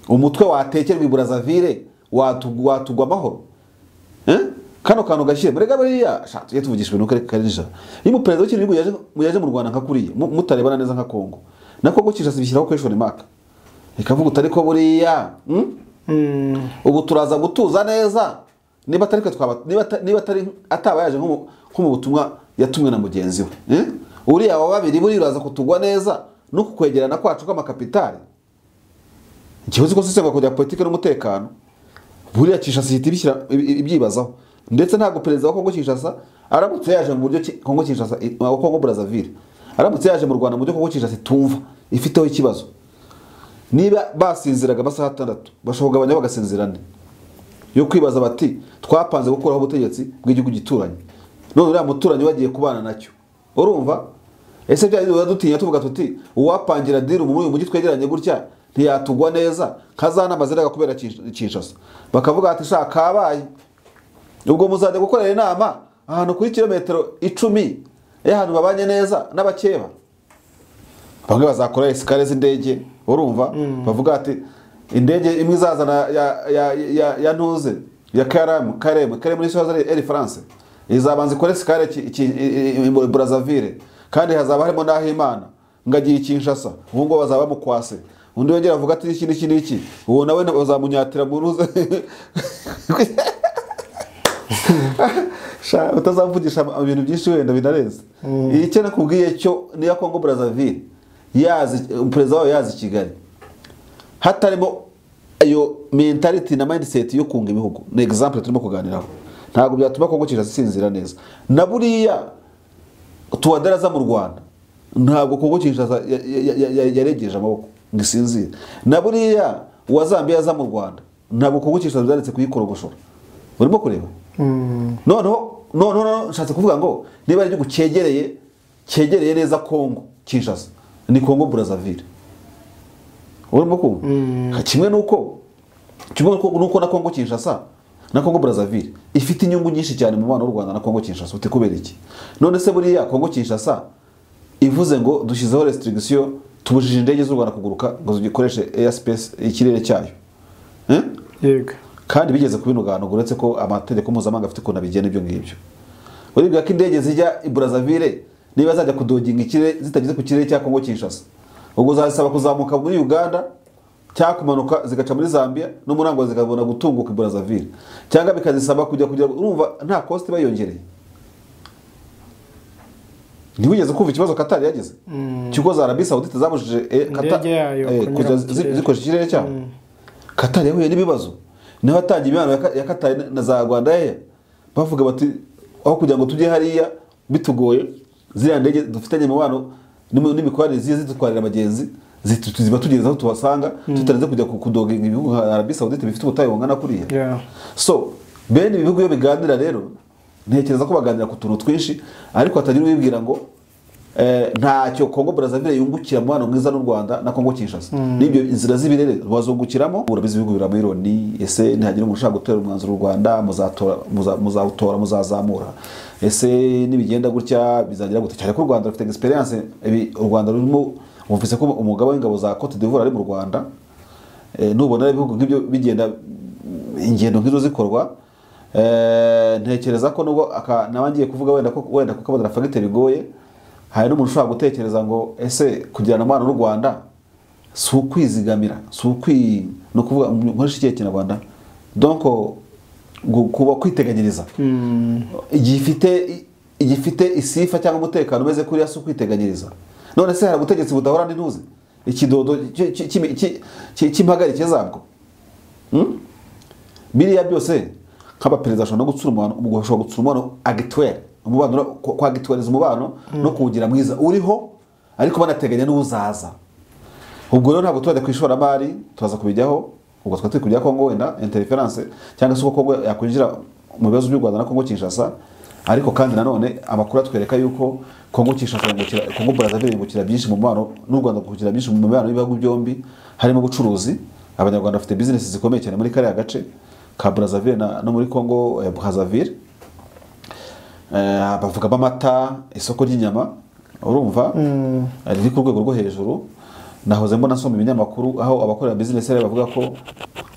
Umutwe watekerwa i Brazzaville watugwa amahoro. Kano kantu gashyire murega buriya tujye tuvugisha ibintu kare karija. Iyo umuperezida w'igihugu yaje mu Rwanda nka kuriya mutarebana neza nka Kongo, na Kongo Kinshasa ibishyiraho question mark, ikavuga utari ko buriya ubu turaza gutuza neza niba atari twaba niba atari ataba yaje nko mu butumwa yatumwe na mugenzi we. Uriya wa babiri buri uraza kutugwa neza no kukwegerana kwacu kw'amakapitali. Ikibazo ko sisengwa kujya politike n'umutekano buriya Kinshasa ihita ibishyira ibyibazaho. Ndetse ntabwo perezida wa Kongo Kinshasa aramutse yaje mu buryo Kongo Kinshasa wa Kongo Brazzaville aramutse yaje mu Rwanda mu buryo Kongo Kinshasa itumva ifiteho ikibazo, niba basinziraga amasaha 6 bashobora kugabanya bagasinzirane yo kwibaza bati twapanze gukuraho ubutegetsi bw'igihugu gituranye, none uriya muturanyi bagiye kubana nacyo. Urumva ese byari dutinya tuvuga tuti uwapangira deal mu mujyi twegeranye gutya ntiyatugwa neza kazana ziraga kubera Kinshasa, bakavuga ati sha kabaye ubwo muzajya gukorera inama ahantu kuri kilometero 10 y'ahantu babanye neza n'abakeba. Bamwe bazakora esikare z'indege, urumva bavuga ati indege imwe izazana ya ntuze ya KLM muri soza Air France izabanza ikore esikare Brazzaville, kandi hazaba harimo n'Ahimana ngagiye Kinshasa, ubu ngo bazaba mukwase. Undi yongera avuga ati iki n'iki n'iki, uwo nawe bazamunyatira mu ruze. Sha utazavugisha ibintu byinshi wenda binarenze. Icyo nakubwiye cyo niya Kongo Brazzaville yazi perezida wayo yazi Kigali, hatarimo ayo mentality na mindset yo kunga ibihugu. Ni example turimo kuganiraho, ntabwo byatuma Kongo Kinshasa isinzira neza. Na buriya tuwadaraza mu Rwanda ntabwo Kongo Kinshasa yaregeje amaboko ngo isinzire. Na buriya uwa Zambia aza mu Rwanda ntabwo Kongo Kinshasa byaretse kuyikorogoshora. Urimo kureba? No nshatse kuvuga ngo niba ari igihugu cyegereye neza Kongo Kinshasa ni Kongo Brazzaville. Urimo kumva? Kimwe nuko na Kongo Kinshasa na Kongo Brazzaville ifite inyungu nyinshi cyane mu mubano w'u Rwanda na Kongo Kinshasa. Uti kubera iki? None se buriya Kongo Kinshasa ivuze ngo dushyizeho restriction tubujije indege z'u Rwanda kuguruka ngo zigikoreshe airspace ikirere cyayo. Yego. Kandi bigeze kubinugana uretse ko amategeko mpuzamahanga afite ukuntu abigena ibyo ngibyo. Uribwira ko indege zijya i Brazzaville niba zajya kudoginga ikirere zitageze ku kirere cya Kongo Kinshasa, ubwo zazisaba kuzamuka muri Uganda cyangwa kumanuka zigaca muri Zambia no muri Angola zikabona gutunguka i Brazzaville, cyangwa bikazisaba kujya urumva nta cost bayongereye. Ntiwigeze kumva ikibazo Qatar yagize cyuko za Arabie Saoudite zabujije Qatar kujya zikoresha ikirere cyabo. Qatar yahuye n'ibibazo, niho hatangiye imibano ya Qatar na za Rwanda Air, bavuga bati aho kugira ngo tujye hariya bitugoye ziriya ndege dufitanye imibano n'imikoranire ziye zidutwarira abagenzi ziba tugeze aho tubasanga tutarenze kujya kudoginga ibihugu nka Arabie Saoudite bifite ubutayu bungana kuriya. So bene ibihugu iyo biganira rero ntekereza ko baganira ku tuntu twinshi, ariko hatagira uwibwira ngo ntacyo Kongo Brazzaville yungukira mu mubano mwiza n'u Rwanda na Kongo Kinshasa. Nibyo inzira z'ibirere bazungukiramo. Urabizi ibihugu biramiliyoni, ese ntihagira umuntu ushaka gutora umwanzuro u Rwanda muzatora muzawutora muzazamura, ese nibigenda gutya bizagira gute? Cyane ko u Rwanda rufite experience, u Rwanda rurimo wumvise ko umugaba w'ingabo za Cote d'Ivoire ari mu Rwanda. Nubona ibihugu nk'ibyo bigenda ingendo nk'izo zikorwa, ntekereza ko nubwo nabangiye kuvuga wenda kuko abadara fagite bigoye, hari n'umuntu ushobora gutekereza ngo ese kugirana umubano n'u Rwanda si ukwizigamira, si ukwi no kuvuga nkoresha ikihe Kinyarwanda, donc kuba kwiteganyiriza igifite isifa cyangwa umutekano umeze kuriya si ukwiteganyiriza. None se hari ubutegetsi budahora n'intuze ikidodo cy'impagarike zabwo? Biriya byose nk'abaperezida bashobora no gutsura umubano, ubwo bashobora gutsura umubano agituel, umubano kwagitualiza umubano no kuwugira mwiza uriho, ariko banateganya n'uzaza. Ubwo rero ntabwo tubajya ku ishoramari, turaza kubijyaho ubwo twari turi kujya Kongo wenda interference cyangwa se uko Kongo yakwinjira mu bibazo by'u Rwanda na Kongo Kinshasa, ariko kandi nanone amakuru atwereka yuko Kongo Kinshasa yungukira, Kongo Brazzaville yungukira byinshi mu mubano n'u Rwanda rwungukira byinshi mu mubano w'ibihugu byombi, harimo ubucuruzi. Abanyarwanda bafite business zikomeye cyane muri kariya gace ka Brazzaville no muri Kongo Brazzaville. Bavuga amata, isoko ry'inyama, urumva riri ku rwego rwo hejuru. Nahoze mbona nsoma ibinyamakuru aho abakorera business rero bavuga ko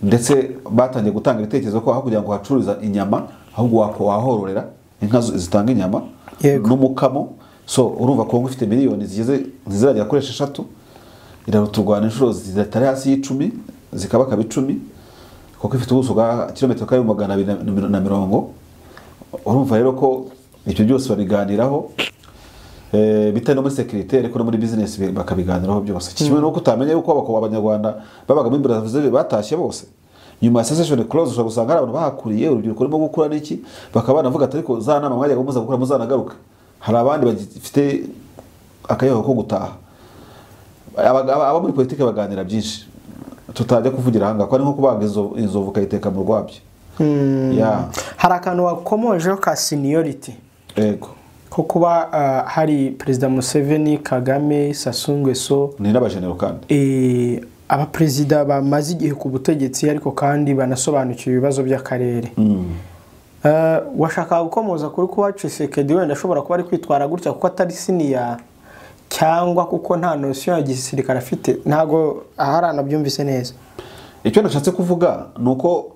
ndetse batangiye gutanga ibitekerezo ko aho kugira ngo hacururiza inyama ahubwo wahororera inka zitanga inyama n'umukamo. So urumva Kongo ifite miliyoni zigeze zizagera kuri 3 iraruta u Rwanda inshuro zitari hasi y'icumi zikaba kaba 10 kuko ifite ubuso bwa kilometero kare 240. Urumva rero ko ibyo byose babiganiraho bitari no muri sécurité ariko no muri business bakabiganiraho byose. Kimwe nuko utamenya yuko abanyarwanda babaga muri Brazzaville batashye bose nyuma ya cessation clause, ushobora gusanga hari abantu bahakuriye urubyiruko rurimo gukura n'iki bakaba banavuga ati ariko za nama mwajyaga muza gukora muzanagaruka. Hari abandi bagifite akayaho ko gutaha. Aba muri politike baganira byinshi tutajya kuvugira hanga ko ari nko kubaga inzovu kayiteka mu rwabyo. Hari akantu wakomojeho ka seniority. Yego. Ko kuba hari Perezida Museveni, Kagame, Sassou Nguesso ni n'abajenero kandi abaperezida bamaze igihe ku butegetsi ariko kandi banasobanukiwe ibibazo by'akarere. Washaka gukomoza kuri kuba Tshisekedi wenda ashobora kuba ari kwitwara gutya kuko atari senior cyangwa kuko nta notion ya gisirikare afite, ntago ahari anabyumvise neza. Icyo nashatse kuvuga nuko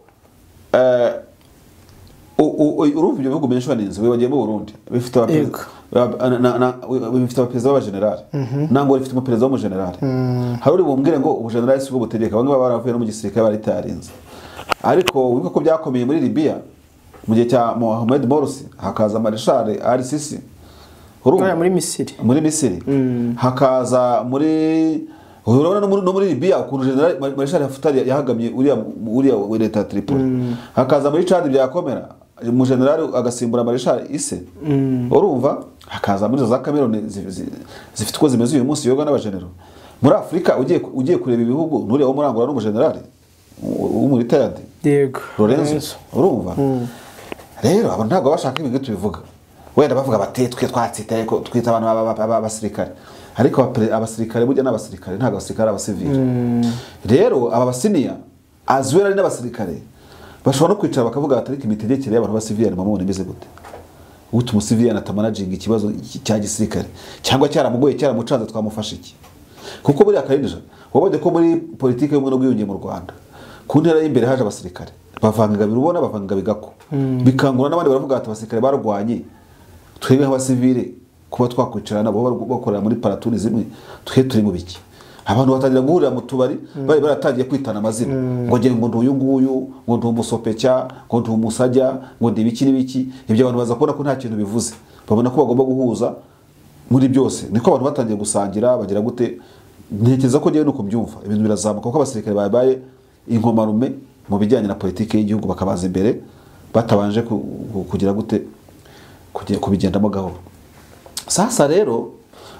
urumva ibyo bihugu mentioninze wibagiye mu Burundi bifite abaperezida b'abagenerali nangwa bifite umuperezida w'umugenerali. Hari uri bumbwire ngo ubugenerali si bwo butegeka, bamwe baba baravuye no mu gisirikare baritarinze. Ariko wibuka ko byakomeye muri Libya mu gihe cya Mohamed Morsi hakaza Marshal al-Sisi. Urumva muri Misiri, muri Misiri hakaza muri urabona no muri Libya ukuntu General Marshal Haftar yahagamye uriya leta Tripoli. Hakaza muri Chad byakomera mu general agasimbura Marshal Isse. Urumva hakaza muri za Cameroon zifite uko zimeze uyu munsi yoga n'abagenerali. Muri Afrika ugiye kureba ibihugu nuriya wo muri Angola n'umugenerali w'umuritared. Yego. Lorenzo. Urumva rero abo ntabwo bashaka ibintu tubivuga. Wenda bavuga bati twe twatsitaye ko twita abantu b'abasirikare, ariko abasirikare burya n'abasirikare ntabwo abasirikare abasivile. Rero aba basiniya azwera ari n'abasirikare bashobora no kwicara bakavuga bati ariko imitegekere y'abantu b'abasivile mamone imeze gute? Utu umusivile atamanaginga ikibazo cya gisirikare cyangwa cyaramugoye cyaramucanze twamufasha iki? Kuko buriya karinja wabonye ko muri politike y'ubumwe n'ubwiyunge mu Rwanda ku ntera y'imbere haje abasirikare bavanga birubona bavanga bigako bikangura n'abandi baravuga ati abasirikare barwanye twebwe nk'abasivile kuba twakwicarana nabo bakorera muri paratuni zimwe twe turi mu biki. Abantu batangira guhurira mu tubari bari baratangiye kwitana amazina ngo nge ngo nduyu nguyu ngo ndi umusopeca ngo ndi umusajya ngo ndi ibiki n'ibiki. Ibyo abantu baza kubona ko nta kintu bivuze, babona ko bagomba guhuza muri byose. Niko abantu batangiye gusangira bagira gute. Ntekereza ko ngewe nuko mbyumva ibintu birazamuka kuko abasirikare babaye inkomarume mu bijyanye na politike y'igihugu bakabaza imbere batabanje kugira gute kubigendamo gahoro. Sasa rero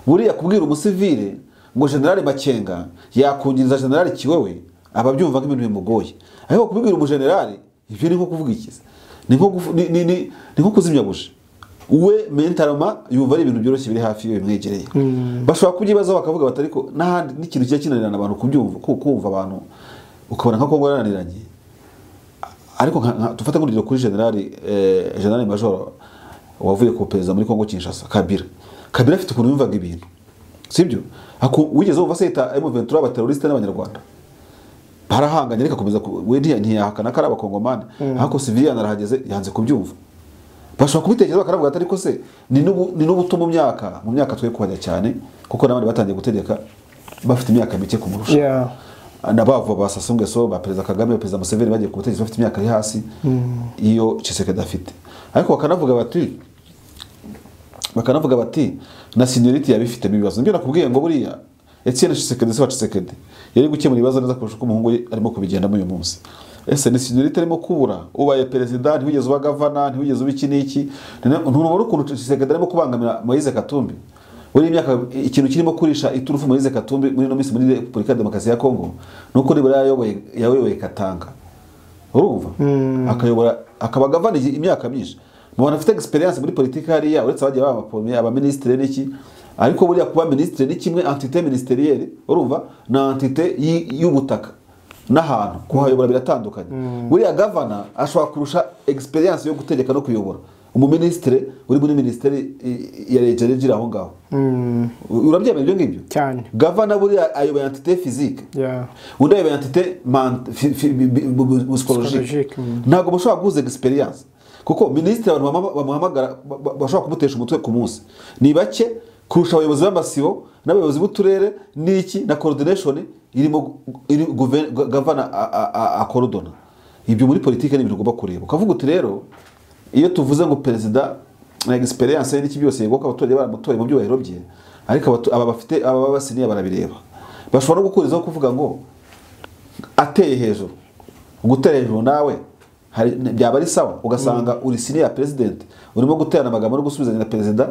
buriya kubwira umusivile ngo General Makenga yakungiriza General Kiwewe ababyumva nk'ibintu bimugoye, ariko kubwira umugenerali ibyo ni nko kuvuga ikiza, ni nko kuzimya buji. We mentaloma yumva ari ibintu byoroshye biri hafi yo bimwegereye. Bashobora kubyibaza bakavuga bati ariko n'ahandi n'ikintu kijya kinanirana abantu kubyumva kumva abantu ukabona nka Kongo yarananiranye. Ariko tufate nk'urugero kuri General Major wavuye ku perezida muri Kongo Kinshasa Kabila. Kabila afite ukuntu yumvaga ibintu, sibyo? Wigeze wumva se yita M23 abaterroriste n'abanyarwanda barahanganye, ariko akomeza we ntiyahakana ko ari abakongomani, ariko civilian arahageze yanze kubyumva. Bashobora kubitekereza bakaravuga ati ariko se ni n'ubuto mu myaka twe kuhajya cyane kuko n'abandi batangiye gutegeka bafite imyaka mike kumurusha. Nabavuga ba Sassou Nguesso ba Perezida Kagame ba Perezida Museveni bagiye ku butegetsi bafite imyaka iri hasi iyo Tshisekedi afite. Ariko bakanavuga bati na seniority yabifitemo ibibazo. Nibyo nakubwiye ngo buriya Etienne Tshisekedi se wa Tshisekedi yari gukemura ibibazo neza kurusha uko umuhungu we arimo kubigendamo uyu munsi. Ese ni seniority arimo kubura? Ubaye perezida ntiwigeze uba gavana ntiwigeze uba iki n'iki, ntubona ukuntu Tshisekedi arimo kubangamira Moise Katumbi. Muri imyaka ikintu kirimo kurisha iturufu Moise Katumbi muri no minsi muri Repubulika ya Demokarasi ya Kongo nuko nibura yayoboye Katanga. Urumva akayobora akaba gavana imyaka myinshi. Mubona afite experience muri politiki hariya uretse abagiye baba abapremier aba ministre n'iki, ariko buriya kuba ministre ni kimwe entité ministérielle urumva na entité y'ubutaka n'ahantu kuhayobora biratandukanye. Buriya governor ashobora kurusha experience yo gutegeka no kuyobora umuministre uri muri ministeri ya leta aho ngaho. Urabyemera ibyo ngibyo cyane. Gavana buriya ayoboye entité physique, undi ayoboye entité psychologique. Ntabwo mushobora guhuza experience kuko ministre abantu bamuhamagara bashobora kumutesha umutwe ku munsi ni bake kurusha abayobozi b'amasibo n'abayobozi b'uturere n'iki na coordination irimo gavana akorodona. Ibyo muri politike ni ibintu ugomba kureba ukavuga uti rero iyo tuvuze ngo perezida na experience n'iki byose yego ko abaturage baramutoye mu byubahiro bye, ariko aba bafite aba basiniye barabireba bashobora no gukurizaho kuvuga ngo ateye hejuru gutera hejuru nawe byaba ari sawa, ugasanga uri senior president urimo guterana amagambo no gusubizanya na perezida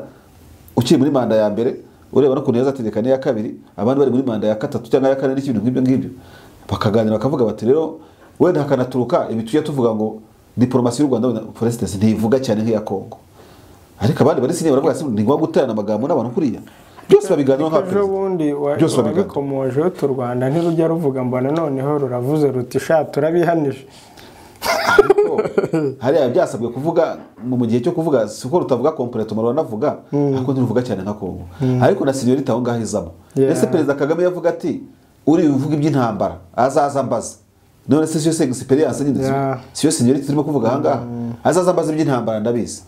ukiri muri manda ya mbere, ureba no kuntu yazategeka n'iya kabiri, abandi bari muri manda ya gatatu cyangwa ya kane n'ibintu nk'ibyo ngibyo, bakaganira bakavuga bati rero wenda hakanaturuka ibi tujya tuvuga ngo diplomasi y'u Rwanda president ntivuga cyane nk'iya Kongo, ariko abandi bari senior baravuga ni ngombwa guterana amagambo n'abantu kuriya byose babiganiraho nka perezida. Byose babikomoje u Rwanda ntirujya ruvuga mbona noneho ruravuze ruti sha turabihanije. Hariya byasabwe kuvuga mu gihe cyo kuvuga siko rutavuga completement ruranavuga ariko ntiruvuga cyane nka Kongo, ariko na seniority aho ngaho izamo. Ese perezida Kagame yavuga ati uri uvuga iby'intambara azaza mbaza, none se siyo experience nyine siyo seniority turimo kuvuga aha ngaha, azaza mbaza iby'intambara ndabizi,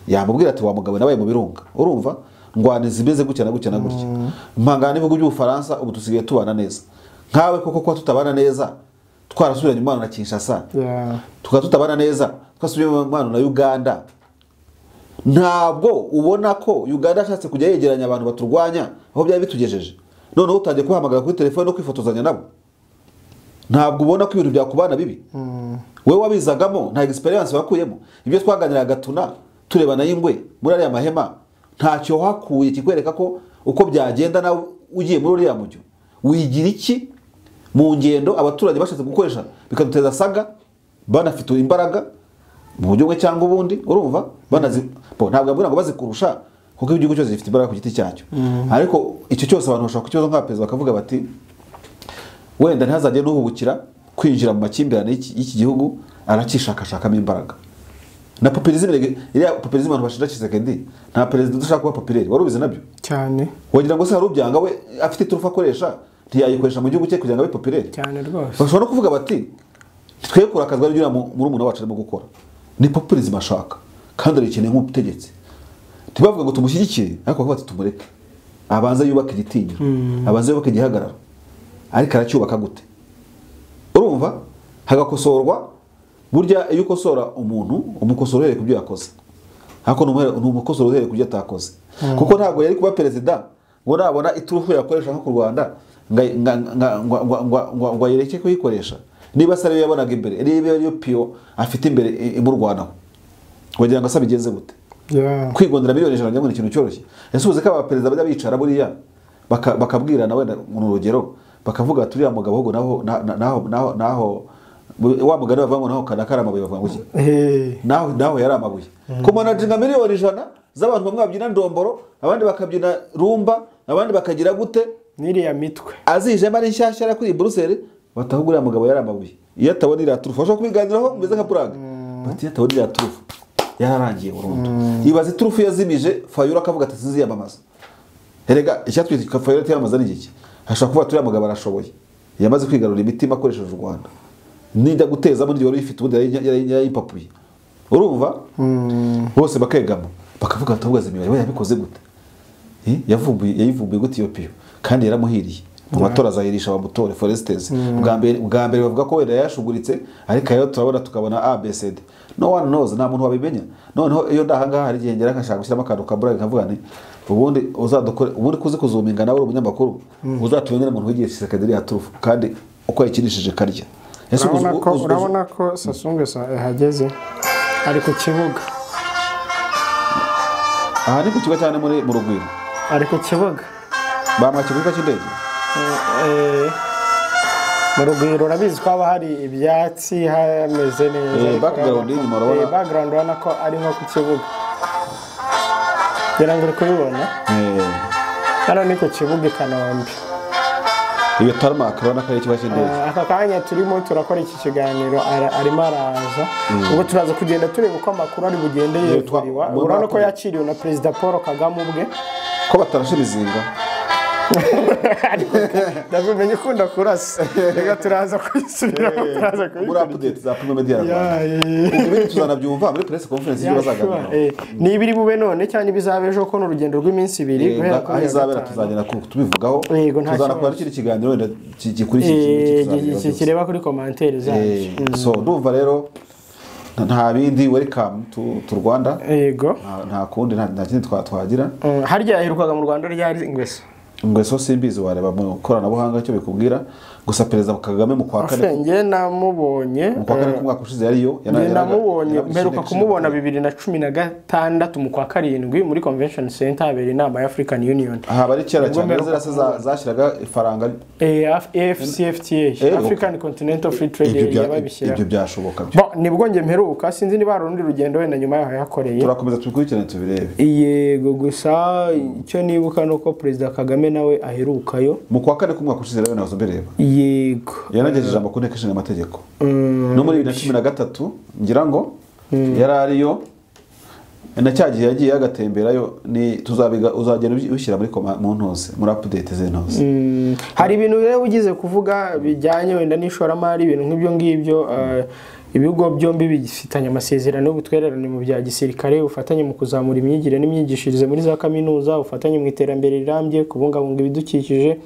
yamubwira ati wa mugabo nabaye mu birunga urumva ngwane zimeze gutya na gutya na gutya, mpangana n'ibihugu by'Ubufaransa ubu tusigaye tubana neza nkawe koko ko tutabana neza twarasubiranye umubano na Kinshasa, tukaba tutabana neza twasubiranye umubano na Uganda. Ntabwo ubona ko Uganda ashatse kujya yegeranya abantu baturwanya aho byari bitugejeje, noneho utangiye kubahamagara kuri telefone no kwifotozanya nabo, ntabwo ubona ko ibintu byakubana bibi. Wowe wabizagamo nta experience wakuyemo, ibyo twaganiraga Gatuna turebana y'ingwe muri ariya mahema ntacyo wakuye kikwereka ko uko byagenda nawe ugiye muri uriya mujyo wigira iki mu ngendo abaturage bashatse gukoresha bikaduteza saga, banafite imbaraga mu buryo bumwe cyangwa ubundi urumva banazi ntabwo abwira ngo bazikurusha kuko igihugu cyose gifite imbaraga ku giti cyacyo, ariko icyo cyose abantu bashobora kukibazo nka perezida bakavuga bati wenda ntihazajye n'uhubukira kwinjira mu makimbirane y'iki gihugu arakishakashakamo imbaraga. Na populisme iriya populisme abantu bashinja Tshisekedi, nta perezida udashaka kuba populaire wari ubizi nabyo cyane, wagira ngo se hari ubyanga we afite iturufu akoresha ntiyayikoresha mu gihugu cye kugira ngo abe populaire cyane rwose. Bashobora no kuvuga bati twe kurakazwa n'ibyo murumuna wacu arimo gukora ni populisme ashaka kandi arikeneye nk'ubutegetsi, ntibavuga ngo tumushyigikire ariko bavuga bati tumureke abanze yubake igitinyiro, abanze yubake igihagararo, ariko aracyubaka gute? Urumva hagakosorwa. Burya iyo ukosora umuntu umukosora uhereye ku byo yakoze, ariko n'umukosora uhereye ku byo atakoze, kuko ntabwo yari kuba perezida ngo nabona iturufu yakoresha nko ku Rwanda ngo ayireke kuyikoresha niba se ariyo yabonaga imbere, niba ariyo piyo afite imbere imurwanaho, wagira ngo asa bigenze gute? Kwigondera miliyoni 100 ngo ni ikintu cyoroshye. Ese uzi ko abaperezida bajya bicara buriya bakabwirana wenda mu rugero bakavuga turiya mugabo ahubwo naho naho naho wa mugani bavuga ngo naho kanaka ari amabuye, bavuga ngo iki naho yari amabuye. Kumanaginga miliyoni 100 z'abantu bamwe babyina ndomboro abandi bakabyina rumba abandi bakagira gute n'iriya mitwe azijema ari nshyashya kuri Bruxelles batahugura mugabo yari amabuye, iyo atabona iriya turufu ashobora kubiganiraho meze nka Prague bati iyo atabona iriya turufu yararangiye burundu. Ibaze iturufu yazimije Fayulu akavuga ati sinziyamamaza. Erega icyatwita Fayulu atiyamamaza ni iki? Ashobora kuvuga turiya mugabo arashoboye, yamaze kwigarurira imitima akoresheje u Rwanda, nijya gutezamo n'iryo wari uyifite ubundi yarayipapuye urumva bose bakegama bakavuga bati ahubwo azimira we yabikoze gute, yavumbuye yayivumbuye gute iyo piyo kandi yaramuhiriye mu matora azayirisha bamutore Forestes. Bwa mbere bavuga ko wenda yashuguritse, ariko ayo turabona tukabona ABCD no one knows, nta muntu wabimenya. Noneho iyo ndahangaha hari igihe ngera nkashaka gushyiramo akantu ka burage nkavuga nti ubundi uzadukore ubundi kuzi kuzuminga nawe uri umunyamakuru uzatumenyera umuntu wigiye Tshisekedi ya turufu kandi uko yakinishije karya. Urabona ko Sassou Nguesso yahageze ari ku kibuga. Aha ni ku kibuga cyane muri mu Rugwiro. Ari ku kibuga. Bamwakira ku kibuga cy'indege. Mu Rugwiro urabizi ko haba hari ibyatsi hameze neza. Background inyuma urabona. Background urabona ko ari nko ku kibuga. Ngira ngo uri kubibona. Hano ni ku kibuga i Kanombe. Iyo tarmac urabona ko ari ikibuga cy'indege. Aka kanya turimo turakora iki kiganiro arimo araza. Ubwo turaza kugenda tureba uko amakuru ari bugende yevuriwa. Urabona ko yakiriwe na Perezida Paul Kagame ubwe. Ko batarashe ibizinga. Ndavumenye ukunda kurasa. Reka turaza kwisubiramo, turaza kubikora. Muri update za Primo Media Rwanda. Ubwo tuzanabyumva muri press conference y'ibyo bazaganira. Ni ibiri bube none cyane ibizabe ejo ko n'urugendo rw'iminsi ibiri guhera ku izabera tuzagenda tubivugaho. Tuzanakora ikindi kiganiro wenda gikurikiye iki kireba kuri commentaire zacu. So ndumva rero nta bindi, welcome to Rwanda. Yego. Nta kundi nta kindi twagira. Harya yaherukaga mu Rwanda ryari Ngweso? Ngweso simbizi, wareba mu koranabuhanga cyo bikubwira. Gusa Perezida Kagame mu kwa kane nge namubonye mu kwa kane kumwaka ushize yariyo namubonye mperuka kumubona 2016 mu kwa karindwi muri Convention Center habera inama ya African Union. Aha bari kera cyane zirase zashyiraga ifaranga AfCFTA, African Continental Free Trade Area babishyira. Ibyo byashoboka byo. Nibwo nge mperuka, sinzi niba hari urundi rugendo wenda nyuma yaho yakoreye. Turakomeza tubikurikirane tubirebe. Yego, gusa icyo nibuka nuko Perezida Kagame nawe aherukayo mu kwa kane kumwaka ushize rero nazo mbireba. Yego. Yanagejeje ijambo ku nteko ishinga amategeko. No muri 2013 ngira ngo yari ariyo na cyagiye yagiye agatemberayo, ni tuzabiga uzagenda ushyira muri mu ntose muri update ze ntose. Hari ibintu rero ugize kuvuga bijyanye wenda n'ishoramari, ibintu nk'ibyo ngibyo. Ibigo byombi bifitanye amasezerano y'ubutwererane mu bya gisirikare, ubufatanye mu kuzamura imyigire n'imyigishirize muri za kaminuza, ubufatanye mu iterambere rirambye, kubungabunga ibidukikije,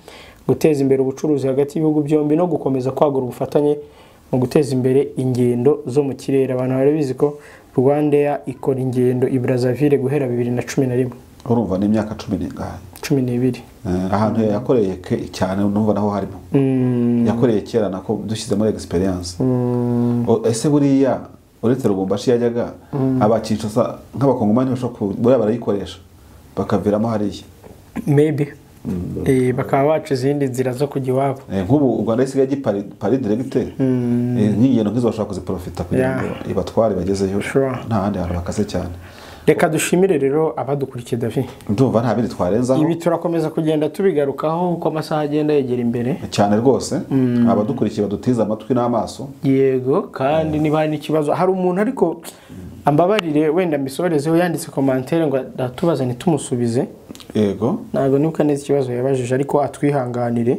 guteza imbere ubucuruzi hagati y'ibihugu byombi no gukomeza kwagura ubufatanye mu guteza imbere ingendo zo mu kirere. Abantu barabizi ko Rwandair ikora ingendo i Brazzaville guhera 2011. Urumva ni imyaka 12. Ahantu yakoreye cyane numva naho harimo. Yakoreye kera nako dushyize muri experience. Ese buriya uretse Lubumbashi yajyaga abakinshasa nk'abakongomani bashobora buriya barayikoresha bakaviramo hariya. Maybe. Bakaba baca izindi nzira zo kujya iwabo. Nk'ubu u Rwanda isigaye Paris direct. Nk'ingendo nk'izo bashobora kuziprofita kugira ngo ibatware bagezeyo. Nta handi hantu bakaze cyane. Reka dushimire rero abadukurikiye David. Ndumva nta bindi twarenzaho. Ibi turakomeza kugenda tubigarukaho uko amasaha agenda yegera imbere. Cyane rwose. Abadukurikiye badutiza amatwi n'amaso. Yego, kandi niba hari ikibazo hari umuntu ariko ambabarire wenda mbisorezeho yanditse commentaire ngo atubaza ntitumusubize. Yego. Ntabwo nibuka neza ikibazo yabajije ariko atwihanganire.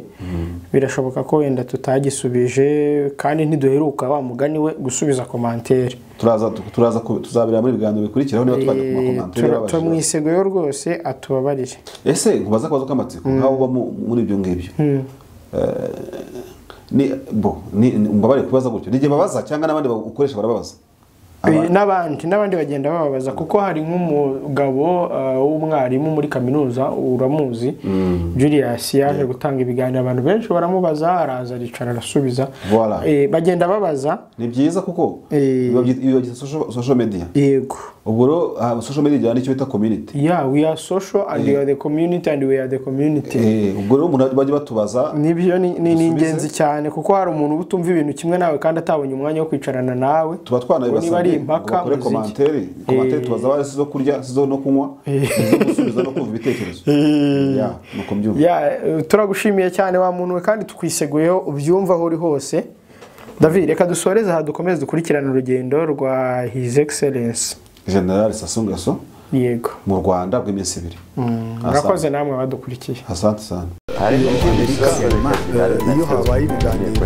Birashoboka ko wenda tutagisubije kandi ntiduheruka wa mugani we gusubiza commentaire. Turaza tuzabira muri biganiro bikurikiraho niba twajya ku makomantere y'abajije. Tumwiseguye rwose atubabarire. Ese nkubaza akabazo k'amatsiko nkaho uba muri ibyo ngibyo. Ni bo ni mbabare kubaza gutyo. Nije babaza cyangwa n'abandi ukoresha barababaza. N'abandi bagenda bababaza kuko hari nk'umugabo w'umwarimu muri kaminuza uramuzi Julius yaje gutanga ibiganiro abantu benshi baramubaza araza aricara arasubiza. Bagenda babaza. Ni byiza kuko biba social media. Yego. Ubwo rero social media ijyana n'icyo bita community. Yeah, we are social and we are the community and we are the community. Ubwo rero umuntu bajya batubaza. Nibyo ni ingenzi cyane kuko hari umuntu utumva ibintu kimwe nawe kandi atabonye umwanya wo kwicarana nawe. Tuba twanabibasabye bakore commentaire tubaza bari zo kurya zo no kunywa zo gusubiza no kumva ibitekerezo. Yeah, nuko mbyumva. Yeah, turagushimiye cyane wa muntu we kandi tukwiseguyeho ubyumva aho uri hose. David, reka dusoreze aha dukomeze dukurikirana urugendo rwa His Excellence General Sassou Nguesso. Yego. Mu Rwanda rw'iminsi ibiri. Murakoze namwe abadukurikiye. Asante sana. Iyo habaye ibiganiro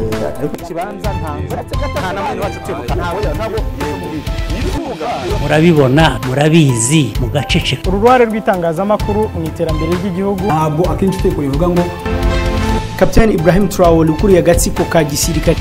murabibona murabizi mugaceceka. Uruhare rw'itangazamakuru mu iterambere ry'igihugu. Ntabwo akenshi itegeko rivuga ngo Captain Ibrahim Traoré ukuriye agatsiko ka gisirikare.